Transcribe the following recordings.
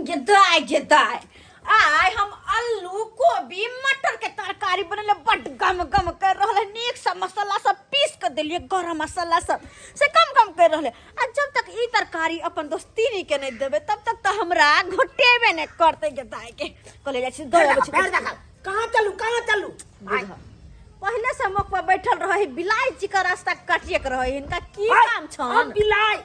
गे दाय गे दाय, आइ हम आलू कोबी मटर के तरकारी बनेले, बड गम गम कर रहल है। नीक से मसाला सब पीस के देलिए, गरम मसाला सब से कम कम कर रहल है। आ जब तक ई तरकारी अपन दोस्तीनी के नहीं देबे तब तक तो हमरा घोटेबे नहीं करते। गे दाय के कहले जाइ छी दऽ अबै छी। पैर देखा, कहाँ चलू, कहाँ चलू? बुझ, पहले से मोक पर बैठल रहे, बिलाई जी के रास्ता काटिए के रहे, हिनका की काम हम छन? बिलाइ,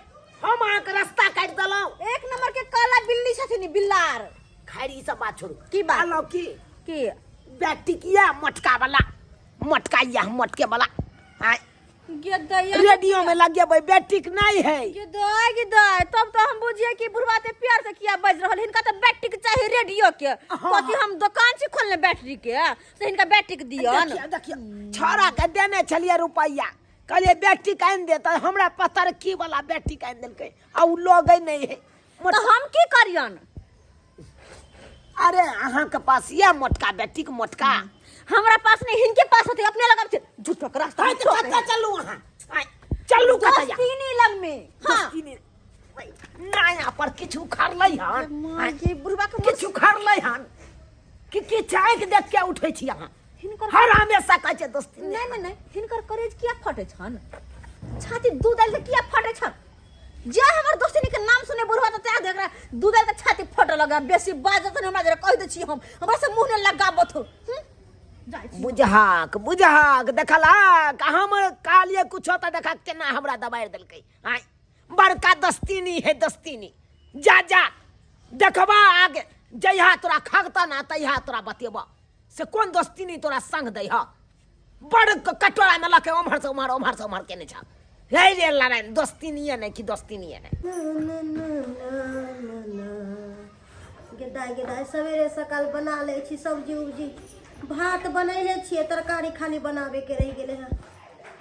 हम अहाँके रास्ता काटि देलहुँ? एक नंबर के काला बिल्ली छथिन ई, बिल्लार। खैर, ई सब बात छोड़ू। की बात? कहलहुँ की की? बैटिकिया मटका वाला, मटका या मटके वाला आय। गे दैया। रेडियो में लगेबै, बैटिक नहीं है। गे दाय गे दाय, तब तो हम बुझिए कि बुढ़वा ते प्यार से किया बाजि रहल। हिनका तो बैटरी के चाही, रेडियो के। हाँ। कथी हम दुकान छी खोलने बैटरी के से हिनका बैटरी के दियन? देखियौ देखियौ, छौड़ा के देने छलियै रुपैआ, कहलियै बैटिक आनि दे, तऽ हमरा पतरकी वाला बैटिक आनि देलकै आ ओ लगै नहि है। तो हम की करियन? अरे, अहाँके पास यऽ मोटका बैटिक, मोटका? हमरा पास नहीं, हिनके पास होते, अपने लगब छै झूठो के रास्ता। आइ तऽ कतऽ चलू अहाँ? आइ चलू कतऽ या? दोस्तीनी लग में, हाँ। दोस्तीनी नया पर किछु उखाड़लै हन? माँ के बुढ़वा के किछु उखाड़लै हन कि किछु आँखि देख के उठै छी अहाँ? हिनकर हर हमेशा कहै छै दोस्ती। नहीं नहीं नहीं, हिनकर करेज किया फटे छन? छाती दूध दाल के किया फटे छन? जे हमर दोस्ती के नाम सुने बुढ़वा तो त्याग देख रहा, दूध दाल के छाती फटे लगा। बेसी बाजत न हमरा, जरा कह दे छी, हम हमरा से मुंह न लगाबत हो। जाइ छी। बुझहाक बुझहाक, देखलक हमर कहलियै कुछो तऽ देखा केना हमरा दबारि देलकै। आँय, बड़का दस्तीनी है दस्तीनी। जा जा, देखबा आगे जहिया तोरा खगता ना तहिया तोरा बतेबा से कोन दोस्तीनी तोरा संग दै ह। बड़ कटोरा में लके ओम्हर से ओम्हर, ओम्हर से ओम्हर केने छ। हे रे लड़ाई, दोस्तीनिए नहि कि दोस्तीनिए नहि। गेदाय गेदाय, सवेरे सकाल बना लै छी सब्जी उब्जी। भात बनैले छियै, तरकारी खाली बनाबेके रहि गेलै हँ।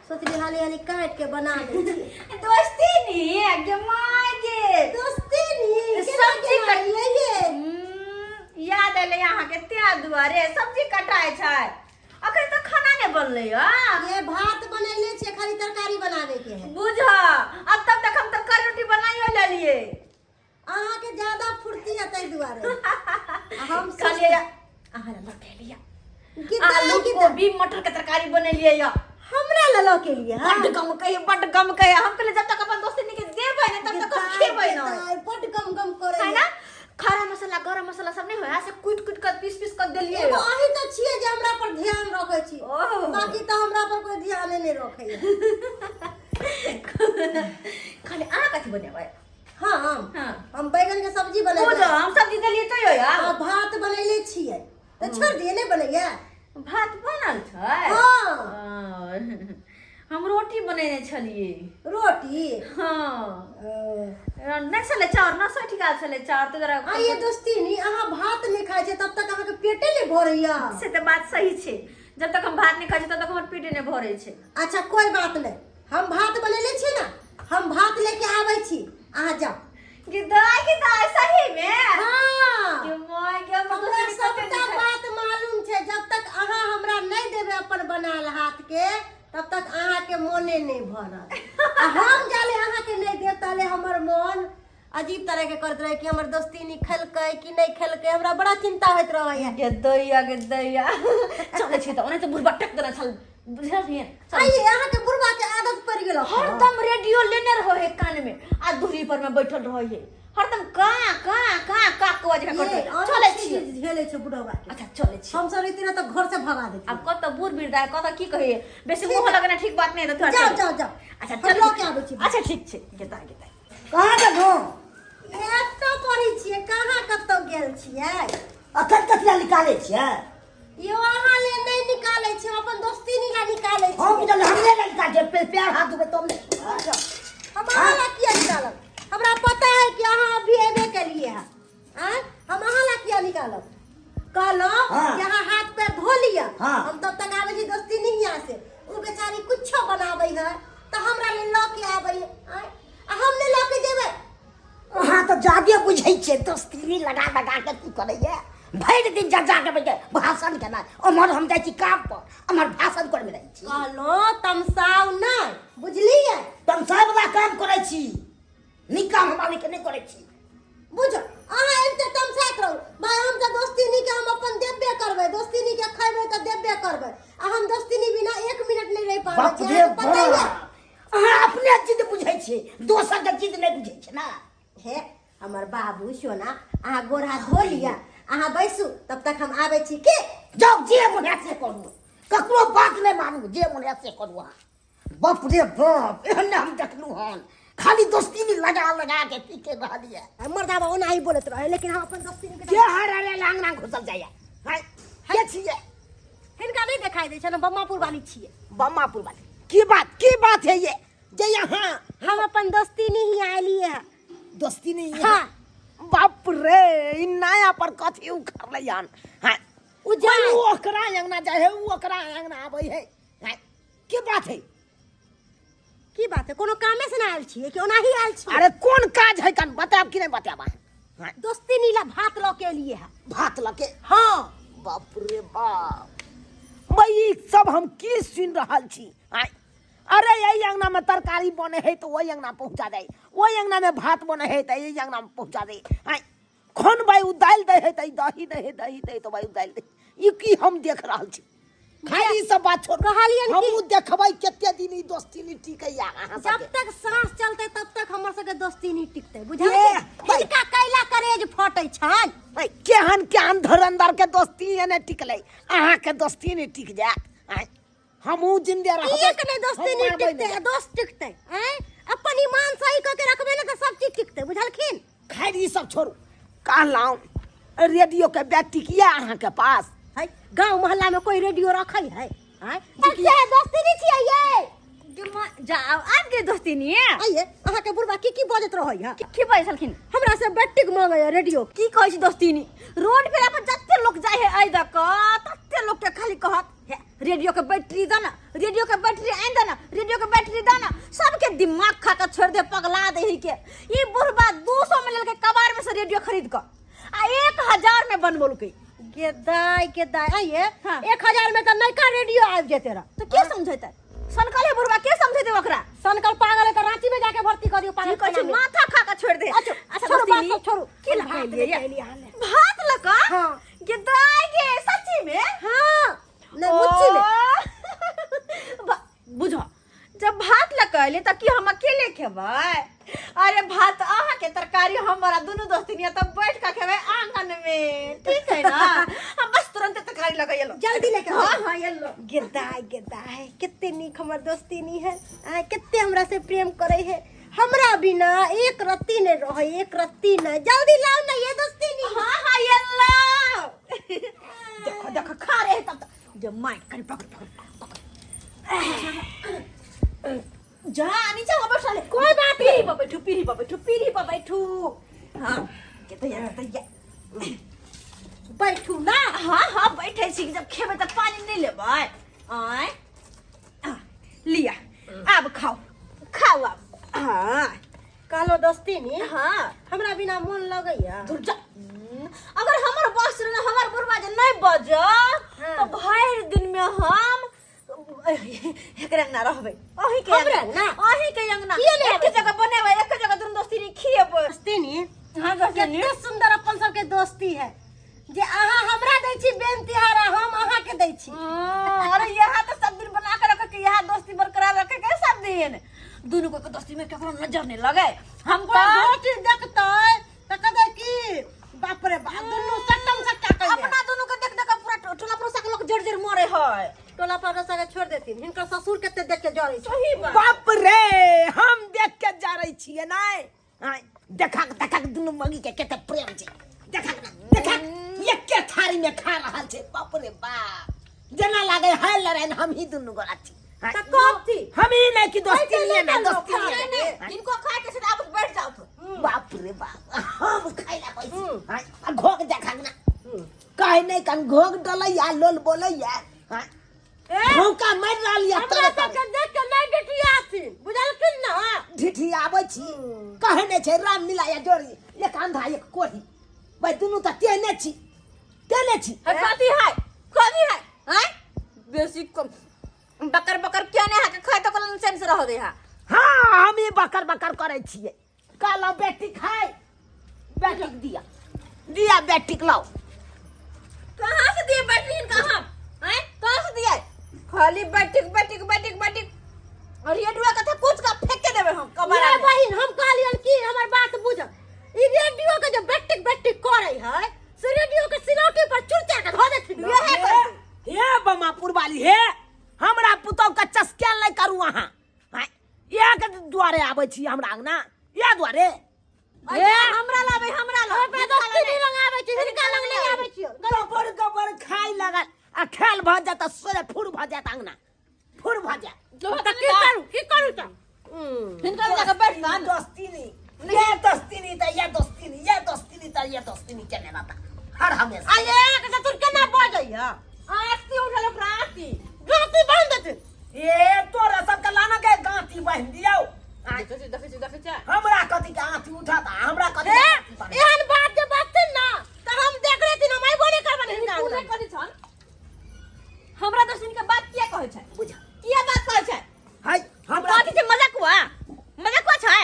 सोचली हाली हाली काटि के बना लै छी। दोस्ती नी गे माय गे। दोस्ती नी। सब्जी ये याद एलै अहाँके तें दुआरे सब्जी कटाइ छै। अखन तऽ खाना नहि बनलै हँ। ये भात बनैले छियै, खाली तरकारी बनाबे के है। बुझ, अब तब तक हम तरकारी रोटी बनाइयो लेलियै। अहाँके ज्यादा फुर्ती है ताहि दुआरे आ हम कहलियै अहाँ लऽ के एलियै। गिद्दा आलू गिद्दा। कोबी मटर के तरकारी बनेलियै या। हमरा लऽ लऽ के लिए? बड्ड गम कहे, बड्ड गम कहे। हम कहलियै जब तक अपन दोस्ती के देबै ने तब तक हम खेबै ने। बड्ड गम गम करे है ना, खड़ा मसाला गरम मसाला सब नहीं होया से कूट कूट कर पीस पीस कर देलियै। एगो अहीं तऽ छियै जे हमरा पर ध्यान रखै छी। ओह। बाकी तऽ हमरा पर कोई ध्याने नहि रखैया। खाली अहाँ कथी बनेबै? हम? हाँ। हम बैगन के सब्जी बनेबै। बुझो, हम सब्जी देलियै तो यो। आ भात बनैले छियै तऽ छोड़ि दियै, नहि बनैया? भात बनल छै। हाँ। हम रोटी बनेने छलियै। रोटी? हाँ, नहि छलै चाउर, न सठि गेल छलै चाउर तऽ जरा। आ ये दोस्तीनी, अहाँ भात नहि खाइ छियै तब तक अहाँके पेटे नहि भरैया? से तऽ बात सही छै, जब तक हम भात नहि खाइ छी तब तक हमर पेटे नहि भरै छै। अच्छा, कोई बात नहि, हम भात बनेले छी ने, हम भात लेके आबै छी, अहाँ जाउ। गिदाय गिदाय, सही में? हाँ। के माय के, हमर हमरा दोस्ती कते सबटा नीक है। बात मालूम छै। जब तक अहाँ हमरा नहि देबै अपन बनाल हाथ के तब तक अहाँके मोने नहि भरत, आ हम जाले अहाँके नहि देब ताले हमर मोन अजीब तरह के करैत रहे कि हमर दोस्ती खेलकै कि नहि खेलकै। हमरा बड़ा चिंता होइत रहैया। गे दैया गे दैया, चलै छी तऽ। ओना तऽ बुढ़बा टक देने छल, बुझलियै? आइए अहाँके बुढ़बा के आदत पड़ि गेल। हरदम रेडियो लेने रहो है कान में आ दूरी पर में बैठल रहो है, हरदम का का का का को जे करते। चलै छी। झेले छै बुढ़बा के। अच्छा, चलै छी। हम सब रहिती ने तऽ घर से भगा देती। आब कत बूढ़ वृद्ध है, कत की कहिए, बेसी मुँह लगना ठीक बात नहीं है तऽ। जाओ जाओ जाओ। अच्छा, हम चल। लऽ के आबै छी। अच्छा, ठीक छै। गेता गेता। कहाँ गेलहुँ? एतऽ पढ़ै छियै, कहाँ कतौ गेल छियै? अखन कथी लए निकालै छियै? यो, अहाँ ले नहि निकालै छियै, हम अपन दोस्ती ला निकालै हम छियै। की जानब, हमरे लए निकाल छै? पैर हाथ धोबै तब ने। हम अहाँ ला किया निकालब? हमरा पता है कि अहाँ अभी एबे केलिए है। आँय, हम अहाँ ला किया निकालब? कहलहुँ हाँ। कि अहाँ हाथ पैर धो लिअ। हाँ। हम तब तक आबै छी दोस्ती नहीं से। ओ बेचारी कुछो बनाबै है तऽ हमरा लेल लऽ के आबै है। आँय, आ हम नहि लऽ के जेबै? अहाँ तऽ जादे बुझै छियै। दोस्ती लगा लगा के की करैया? भरि दिन जा जा के बैठे भाषण केनाइ। ओम्हर हम जाइ छी काम पर, ओम्हर भाषण करमे रहै छी। कहलहुँ तमसाउ नहि, बुझलियै? तमसाय वला काम करै छी, नीक काम हमरा लेके नहि करै छी। बुझ, अहाँ एते तमसा छै ना। हे हमर बाबू सोना, अहाँ गोर हाथ धो लिअ, अहाँ बैसू, तब तक हम आबै छी के। जाउ, जे मन है से करू, ककरो बात नहि मानू, जे मन है से करू अहाँ। बाप रे बाप, एहन नहि हम देखलहुँ हन, खाली दोस्ती भी लगा लगा के पी के रहलियै। मर्दाबा ओनाही बोलैत रहे, लेकिन हम अपन दोस्ती के हर अरे लांग घुसल जाइए हैं? के छियै? हिनका नहि देखाई दै छै ने, बम्मापुर वाली छियै। बम्मापुर वाली की बात, की बात है ये जे यहाँ? हम अपन दोस्ती नहीं आयलियै है। दोस्ती नहीं है? हाँ। बाप रे, ई नया पर कथी उखड़लै हन हैं? उ जाय। उ ओकरा अंगना जाइ है, उ ओकरा अंगना आबै है हैं? की बात है? की बात है? कोनो कामे से ना आयल छियै कि ओनाही आयल छियै? अरे कोन काज है, कन बतायब कि नहीं बतायब अहाँ? हैं? दोस्ती नीला भात लऽ के एलियै है। भात लऽ के? हाँ। बाप रे बाप, भाई ई सब हम की सुनि रहल छी आँय? अरे एहि अंगना में तरकारी बने है तो ओहि अंगना पहुंचा दे, ओहि अंगना में भात बने है तो एहि अंगना में पहुंचा दे। आँय, खन भाई उ दालि दै है तऽ ई दही दै है, दही दै तऽ भाई उ दालि दै। ई की हम देख रहल छी? खैर ई सब बात छोड़, कहलियनि हमहूँ देखबै कते दिन ई दोस्ती नहि टिकैया अहाँ जब सबके। तक सांस चलते तब तक हमर सबके दोस्ती नहीं टिकते, ये, बुझलियै? भाई। हिनका कैला करेज फटै छनि। भाई, केहन केहन धुरंधर के दोस्ती एने टिकलै, अहाँके दोस्ती नहि टिक जायत? आँय, हमहूँ जिंदे रहबै। एक नहि दोस्ती हम नहीं मरबै टिकते, नहि। दोस्त टिकते। आँय, अपन ईमान सही कऽ के रखबै ने तऽ सब चीज टिकते, बुझलखिन? खैर ई सब छोड़ू, कहलहुँ रेडियो के बैटरी किया अहाँके पास है? गांव मोहल्ला में कोई रेडियो रखै है? आँय, जे दोस्ती नहीं छियै ये। जाओ आब के दोस्ती नहीं है। आइए, अहाँके बुढ़बा की की बजैत रहै है? की बजै छलखिन? हमरा से बैटरी मांगै है रेडियो। की कहै छी दोस्तीनी, रोड पर अपन जते लोग जाइ है एहि दऽ कऽ तते लोग के खाली कहत, हे रेडियो के बैटरी दऽ ना, रेडियो के बैटरी आनि दऽ ना, रेडियो के बैटरी दऽ ना। सबके दिमाग खा के छोड़ दे, पगला दे ही के। ई बुढ़बा 200 में लेलकै कबाड़ में से रेडियो खरीद कऽ आ 1000 में बनबौलकै। गे दाय, गे दाय, आइए। हाँ। 1000 में तऽ नयका रेडियो आबि जेते रह। तऽ के समझेतै सनकल है बुढ़बा, के समझेतै ओकरा? सनकल पागल है तऽ रांची में जाके भर्ती कऽ दियौ पागल की कहै छै खाना में। माथा खा के छोड़ दे। अच्छा, अच्छा, छोड़ू, बात दोस्ती, सब छोड़ू। की भात लगा लेके एलियै अहाँ ले। भात लगा? हाँ। गे दाय गे, सच्ची में? हाँ। नहीं, मुच्ची में। ओ, बुझो जब भात लगा तऽ की हम अकेले खेबै? अरे भात अहाँ के, तरकारी हमारा, दुनू दोस्तिनिया तब बैठ के खेबै आंगन में, ठीक है ना? हम बस तुरंत तरकारी लगा येलो। जल्दी लेके आओ। हाँ हाँ, येलो। गे दाय, गे दाय, कते नीक हमर दोस्ती नी है। आ कते हमरा से प्रेम करे है, हमरा बिना एक रत्ती नहीं रहे, एक रत्ती नहीं। जल्दी लाओ ना ये दोस्ती नी। हाँ हाँ, येलो। देखो देखो खा रहे हैं तब तक जब माइक करी पकड़ पकड़ पकड़। जा नीचे हो बैठा ले, कोई बात पीढ़ी नहीं। पर बैठू, पीढ़ी पर बैठू, पीढ़ी पर बैठू। हाँ के तो यार, तो या बैठू ना। हाँ हाँ, बैठे छी। जब खेबै तऽ पानी नहीं लेबै? आय आ, लिया, आब खाओ खाओ आब। हाँ। कहलो दोस्ती नी, हाँ। हमरा बिना मन लगैया? दूर जा। अगर हमर बस रहे, हमर बुढ़वा जे नहीं बज हाँ। तो भरि दिन में हम एकरे अंगना रहबै, अही के हमरे अंगना। अंगना? अही के अंगना। किए नहि एक आबै? जगह बनेबै, एक जगह दुनू दोस्ती नी खिएबै। दोस्ती नी, हाँ दोस्ती नी, कते सुंदर अपन सबके दोस्ती है जे अहाँ हमरा दै छी बेन तिहार आ हम अहाँ के दै छी। हाँ, अरे यहाँ तो सब दिन बना के रखे के, यहाँ दोस्ती बरकरार रखे के सब दिन दुनू को के दोस्ती में केकरो नजर नहीं लगे हमको। कोई चीज देखतै तऽ कहतै की बाप रे बाप, दुनू सट्टम सट्टा कइले। अपना दुनू के देख देख के पूरा टोला पड़ोसा के लोग जड़ जड़ मरे है। टोला पड़ोसा के छोड़ देथिन, हिनकर ससुर कते देख के जरै छै। सही बात। बाप रे, हम देख के जा रही छियै नहि? आँय, देखक देखक दुनू मगी के कते प्रेम छै, देखक ना देखक, एके थारी में खा रहल छै। बाप रे बाप, जेना लागे है लड़ाई हम ही दुनू गोरा छी। आँय, तऽ कथी? हम ही नहीं कि दोस्ती ऐसे नहीं है ना, नहीं दोस्ती लोग नहीं है। नहीं नहीं, इनको खाए के सीधा आप बैठ जाओ तो। बाप रे बाप, हम खाइला बैसी। आँय, आ घोग देखक ना, कहे नहीं कन घोग डलैया लोल बोलैया। आँय, धोखा मारि रहल या हमरा तोरे सबके देख के नहि डिटियाथिन, बुझलखिन ना? ढिठियाबै छी। कहे नहि छै राम मिलाया जोड़ी, एक अंधा एक कोढ़ी, भाई दुनू तऽ तेहने छी, तेहने छी। है कथी है, कथी है? हैं बेसी कम बकर बकर क्यों नहीं है के खाए तो कल चैन से रहो दे। हा हाँ, हम ही बकर बकर करै छियै। कहलहुँ बेटी खाय, बेटीक दिया दिया, बेटीक लाओ। कहाँ से दिए बैटरी इनका हम? हैं कहाँ से दिए? खाली बैटिक बैटिक बैटिक बैटिक और ये डुआ कथा कुछ का फेंक के देबै हम कबारा ये बहिन हम कहलियन कि हमर बात बुझ ई रेडियो के जे बैटिक बैटिक करे है से रेडियो के सिलौटी पर चुरचा के धो देथिन वएह करतै। हे बमापुर वाली हे हमरा पुतौह के चस्केल नहि करू अहाँ आँय, इएह के दुआरे आबै छी हमरा अंगना इएह दुआरे ए हमरा लाबै हमरा लाबै दोस्ती नहीं लग आबै छी हिनका लग नहीं आबै छी गबर गबर खाइ लगल आ खेल भऽ जायत आ सोरे फुर भऽ जायत अंगना फुर भऽ जायत तऽ की करू की करू तऽ हिनका लग जाके बैठ ना दोस्ती नहीं ये दोस्ती नहीं तऽ ये दोस्ती नहीं ये दोस्ती नहीं तऽ ये दोस्ती नहीं केने रहता हर हमेशा आ ये के ससुर केना बजैया आरती उठल ओकरा आरती गाँती बान्हि देथिन ए तोरा सबके लाना के गाँती बान्हि दियौ देखै छी देखै छी देखै छी हमरा कथी के आँती उठत आ हमरा कथी हे के आँती बान्हत? एहन बात जे बजथिन ना तऽ हम देख लेथिन हम अयबो नहि करबनि हिनका पूजा अंगना। करै छन हमरा दर्शन के बात किया कहै छै बुझ किया बात कहै छै है हमरा कथी छै मजाक हुआ मजाक हुआ छै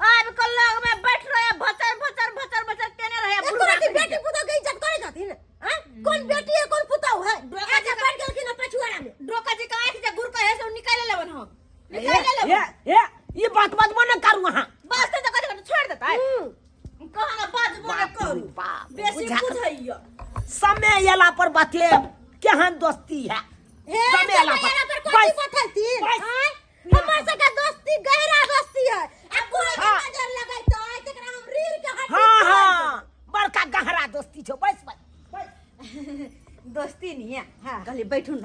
आब कल लग में बैठ रहे भचर भचर भचर भचर केने रहे एको बुढ़वा रति बेटी पुतोह के इज्जत करै छथिन आँय? कोन बेटी है कोन पुतोह है डोका आके बैठ गेलखिन हँ पछुआरा में डोका जी का आंख जे गुर कहे से निकाले लेवन हम ए निकाले ए लेवन ए ई बात बजबो न करू अहाँ बस तो कथी कथी छोड़ देता है कहाँ ना बाजबो न बाप रे करू बाप, बेसी बुझा- बुझैया समय एला पर बतेब केहन दोस्ती है हे समय एला समय एला पर पर कथी बस, बतेलथिन बस। आँय? हमर सबके दोस्ती गहरा दोस्ती है आ कोई के हाँ। नजर लगैतै तकरा हम रीढ़ के हड्डी हाँ तोड़ि देबै। हाँ बड़का गहरा दोस्ती छौ बस बस बस। दोस्ती नहीं है हाँ। कहली बैठू ना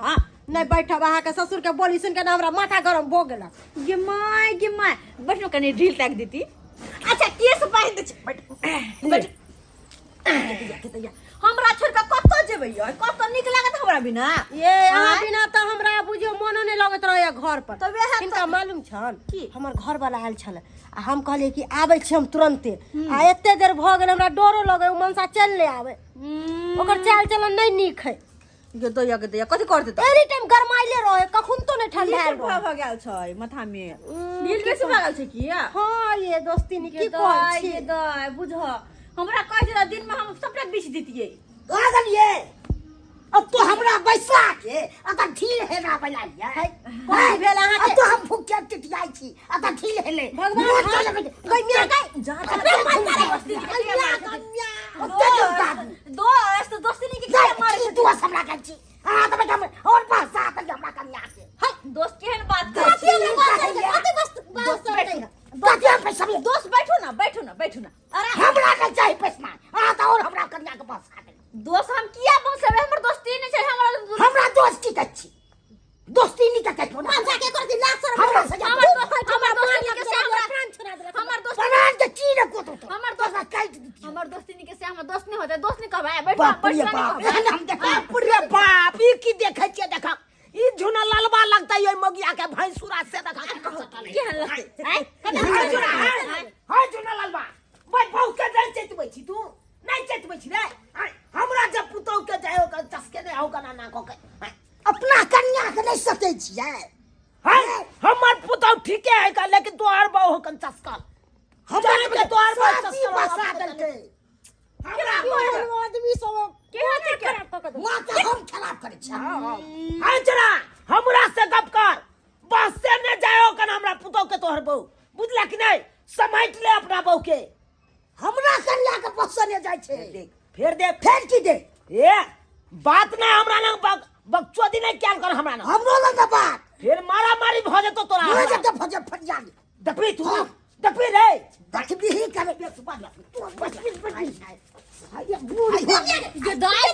नहीं बैठब अहाँके ससुर के बोली सुन के ना हमरा माथा गरम भऽ गेल गे my गे my बैठो कनी ढील ताक देती अच्छा केस बांध दे छै बैठ बैठ हमरा छोड़ के कतऽ जेबै यै कतऽ नीक लागत हमरा बिना ये अहाँ आँय? बिना तऽ हमरा बुझियौ मोनो नहि लगैत रहैया घर पर तऽ वएह तऽ- हिनका मालूम छन की? हमर घर वाला आयल छल आ हम कहलियै कि आबै छी हम तुरन्ते आ एते देर भऽ गेल हमरा डरो लगै ओ मनसा चलि नहि आबै ओकर चाल चलन नहि नीक है गे दैया गे दैया कथी कर देतै एनी टाइम गरमाइले रहे कखन तो नहि ठंडायल भऽ रहे भऽ गेल छै माथा में उम्म, नील बेसी भऽ गेल छै की हँ ये दोस्ती नी की की कहै छी गे दाइ बुझ हमरा कहै छै दिन में हम सबटा बीछ दितियै कहाँ गेलियै अब तो हमरा बैसा के अतः ढील हेरा बना लिया है कथी भेल अहाँके? अब तो हम भूख के टिटियाई छी अतः ढील हेले भगवान मोर हम- चल गई गई मिया गई जा जा अबे मत मारे दोस्ती के गई मिया गई मिया दोस्त दोस्त दोस्ती नहीं के किया मारे की दोस्त हमरा के छी हां तो बेटा और पास साथ हमरा कन्या के है दोस्त केहन बात करै कथी छै हमरा बात करतै? कथी बस बात दोस्त करतै? बैठू कथी हम पैसा भी दोस्त बैठू ना बैठू ना बैठू ना अरे हमरा के चाही पैसा हां तो और हमरा कन्या के पास आ दोस्त हम किया बसबै हमर दोस्ती नहीं छै हमरा हमरा दोस्त की कहै छी दोस्ती नहीं कहै छी मनसा के कर दी लाज शरम हमरा से हमर दोस्त हमर दोस्ती के से हमरा प्राण छोड़ा देलक हमर दोस्त बनान के की रे कोतो तो हमर दोस्त काट दी हमर दोस्ती नहीं के से हमर दोस्त नहीं होते दोस्त नहीं कहबै बैठ बाप रे बैठ बाप एहन हम देख बाप रे बाप ई की देखै छियै देखा ई झुना ललबा लगतै ओइ मगिया के भैंसुरा से देखा केहन लगतै आँय? हाय झुना हाय हाय झुना ललबा भाई बहु के नहीं चेतबै छी तू नहीं चेतबै छी रे आँय, हमरा जब पुतहु के जाय ओकर चसके नहि होगा ना ना के आँय, अपना कन्या के नहीं सकै छियै हाय हमर पुतहु ठीके है का लेकिन तोहर बहु कन चसकल हमरा के तोहर बहु चसकल बसा देलकै हमरा केहन आदमी सब केहन छै के? खराब कऽ के माँ के हम खराब करै छी हाय जरा हमरा से गप कर बस से ने जायो कन हमरा पुतहु के तोहर बहु बुझला कि नहीं समेट ले अपना बहु के हमरा कन्या के बस से ने जाइ छै देख फेर देख फेर की देख ए बात ना हमरा ना बकचोदी नहीं क्याल कर हमरा ना हमरो लग बात फिर मारा मारी भ जेतो तोरा भ जेतो भ जेतो फट जा देखबी तू देखबी रे देखबी ही करे बस बस बस बस गे दाइ गे दाइ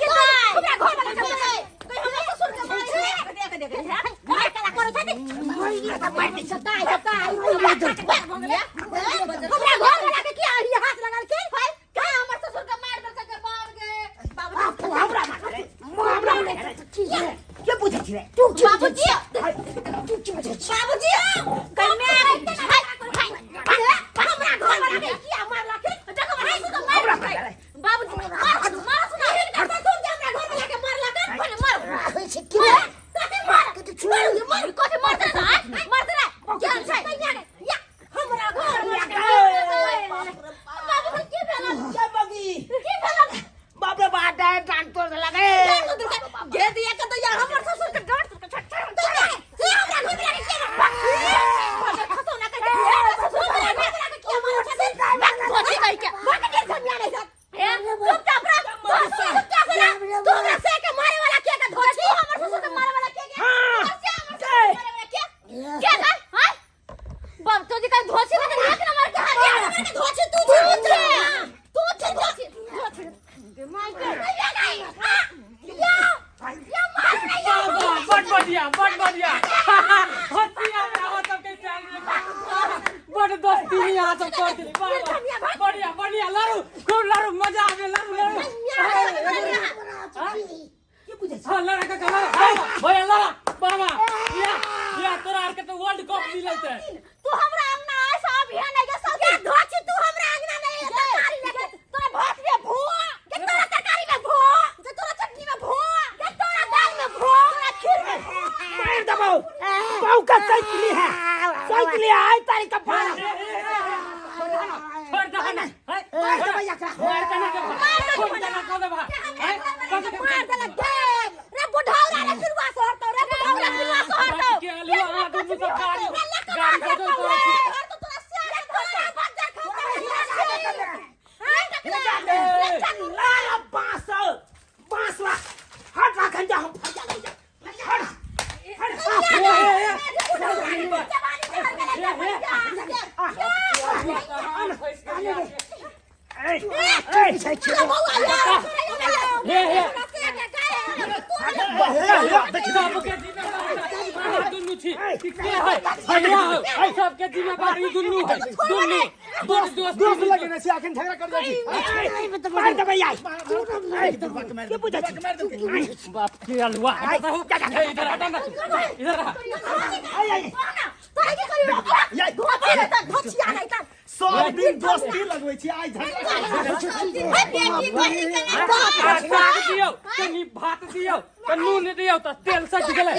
हमरा घर वाला के दाइ कहीं हमरा ससुर के मारे छै देख देख देख मार कला करै छथि दाइ दाइ हमरा घर वाला के किया ई हाथ लगलखिन हाय का हमर ससुर के मार देलकै के बाप गे बाबूजी हमरा मारे हमरा मारे के बुझै छी रे तू की बुझै बाबूजी तू की बुझै छी बाबूजी कन्या हमरा घर वाला के किया मारलखिन देखो हमरा ससुर के मार देलकै बाबूजी मार मार सुना हिनकर ससुर जे हमरा घर वाला के मारलखिन मार मार होइ छै की कथी मार मार कथी मारते रे मारते रे केहन छै या हमरा घर वाला के बाबूजी की भेल के बगी की भेल बाप रे बाप डांट डांट तोड़ लगे गे दिया के दैया हमर ससुर के डांट हे हमरा घर वाला के किया मारलखिन? बड़ बढ़िया बड़ बढ़िया हंसी आवे अहाँ सबके चाल में बड़ दोस्ती नहीं अहाँ सब कर देली वाह, वाह। बढ़िया बढ़िया लड़ू खूब लड़ू मजा आवे लड़ू लड़ू हाँ लड़ा काका लड़ा भैया लड़ा बाबा या या तोरा आर के तो वर्ल्ड कप मिलत है तू हमरा अंगना आए सब यहाँ नहीं सब के धोची तू हमरा अंगना नहीं तरकारी लेके तोरा भात में भुआ के तोरा तरकारी में भुआ के तोरा चटनी में भुआ के तोरा दाल में भुआ तोरा खीर में भुआ मार दबाओ बाऊ का साइकिल है साइकिल है आई तारी का पारा छोड़ दे ना मार दबा एकरा मार के ना देबा खून के ना कह देबा हैं कह दे मार देलक गे रे बुढ़ौरा रे पिलुआ सोहरतौ रे बुढ़ौरा पिलुआ सोहरतौ के आलू अहाँ दुनू सब गाड़ी गाड़ी बदल करै छी लाल बांस बांस ला हट रखन जा हम फरिया लग जा हट हट ए ए सबके जिम्मेदारी अहाँ दुनू छी के है भैया हो सबके जिम्मेदारी दुनू है दुनू बड़ दोस्त दोस्त लगेने छी अखन झगड़ा कर जाइ छी मार दबै आई के बुझै छी बाप के अलुआ इधर हटा ना इधर आ आई आई सब दिन दोस्ती लगबै छी आइ झगड़ा आ साग दियौ कनि भात दियौ तऽ नून दियौ तऽ तेल सटि गेलै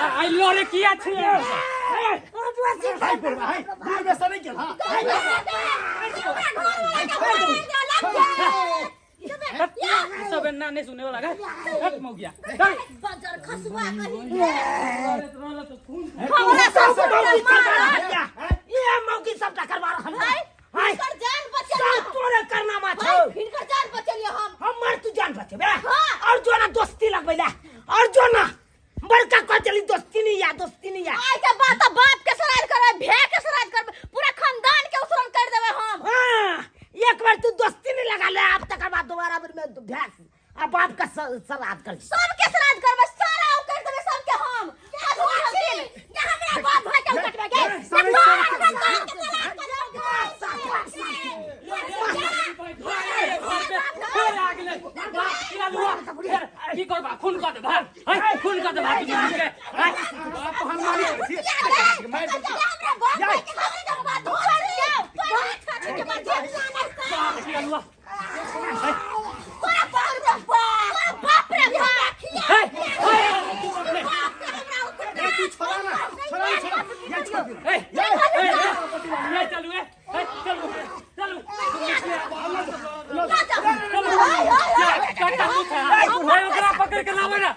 आइ लड़े किया छियै हाय बुढ़बा हाय बुढ़ में सड़ै गेल हां सब एना नहीं सुने वाला हट मौगिया बजर खसुआ कहीं ये मौकी सबटा करवा रहल है हाय हिनकर जान बचेलियो सब तोरे करनामा छौ हाय हिनकर जान बचेलियो हम हमर तू जान बचेबे हाँ। और जो ना दोस्ती लगबै ला और जो ना बड़का कह चली दोस्ती नहीं या दोस्ती नहीं या आइ के बात तऽ बाप के श्राद्ध करबै भे के श्राद्ध करबै पूरा खानदान के उसरन कर देबै हम हाँ एक बार तू दोस्ती नहीं लगा ले अब तक बाद दोबारा बेर में भैंस आ बाप का श्राद्ध कर सबके श्राद्ध करबै सारा ओ कर देबै सबके हम अधूरा हम दिन जे हमरा बाप भाई के उकटबै गे सारे सारा सबके खानदान के श्राद्ध फेर आ गेलै बाप के अलुआ फेर की करबा खून कऽ दे भाग है खून कऽ दे भाग के है बाप हनुमानी करै छी मारि देलकै। हमरा बाप भाई के खबरी देबै धोर दियौ तोरा बाप बाप के अलुआ तोरा बाप रे बाप बाप रे बाप है ए तू छोड़ा ना छोड़ा ना छोड़ा ये छोड़ दे ए ए चलू ए चलू चलू काटा मुँह था ए ओकरा पकड़ के लावे ना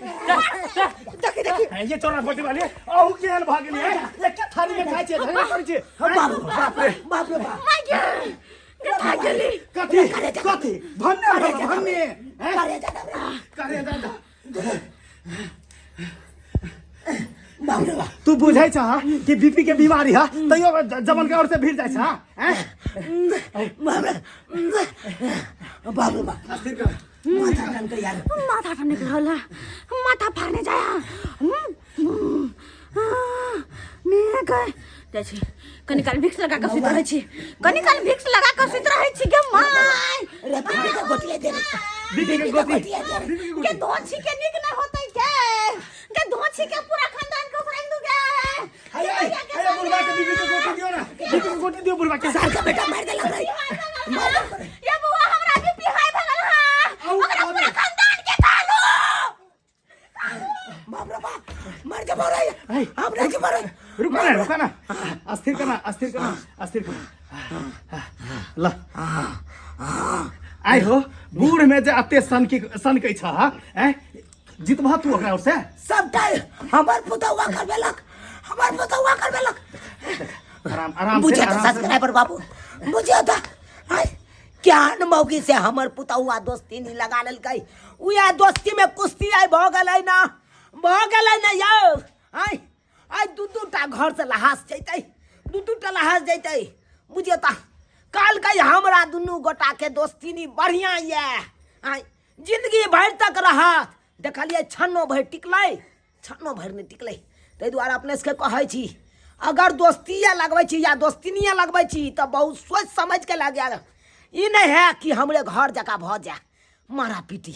देखी देखी ये चोरा फोटी वाली अहू केहन भऽ गेलियै एके थारी में खाइ छियै झगड़ा करै छियै बाप बाप रे बाप रे बाप कथी कथी भन्ने भऽ भन्ने हैं? करे दादा करे दादा बाप रे बाप तू बुझै छह कि बीपी के बीमारी है तैयो जबन के और से भीड़ जाइ छह हैं? बाप रे बाप रे बाप अस्थिर कर माथा ठनके यार माथा ठनक रहल है माथा फाड़ने जाया मेरे गए जाइ छी कनी काल भिक्स लगा कऽ सुति रहै छी कनी काल भिक्स लगा कऽ सुति रहै छी गे माय रे बीबी के गोटिया दे रे बीपी के गोटी गोटिया दे रे बीपी के के गोटी धोछी के नीक नहीं होतै के के धोछी के पूरा खानदान के उसराइन दू गे हाय हाय हाय बुढ़वा के बीपी के गोटी दियो ना बीपी के गोटी दियो बुढ़वा के सार का बेटा मार देलक रे मार देलक रे ये बुआ हमरा बीपी हाई भगल हा आउ, ओकरा आउ। पूरा खानदान के कालो बाप रे बाप मर जबो रे हाय। हमरा जबो रे रुको ना रुको ना अस्थिर करना अस्थिर करना अस्थिर करना ल आइ हो बूढ़ में जे अते सनकी सनकै छ हैं जितबह तू ओकरा ओर से सबटा हमर पुतौआ करबेलक हमर पुतौआ करबेलक आराम आराम से बुझे तो आराम से सब्सक्राइबर बाबू बुझे तो आय केहन मौगी से हमर पुतौआ दोस्ती नहीं लगा लेलकै उएह दोस्ती में कुश्ती आइ भऽ गेलै ना भऽ गेलै ना यौ आय आइ दू दू टा घर से लहास जैतै दू दू टा लहास जैतै बुझियौ तऽ कहलकै हमरा दुनू गोटाके दोस्तीनी बढ़िआँ यए आँय जिंदगी भरि तक रहत। देखलियै छन्नो भरि टिकलै, छन्नो भरि नहि टिकलै। ताहि दुआरे अपने सबके कहै छी, अगर दोस्तिए लगबै छी या दोस्तिनिए लगबै छी तऽ बहुत सोचि समझिके लगायब। ई नहि है कि हमरे घर जकाँ भऽ जाय मारा पीटी।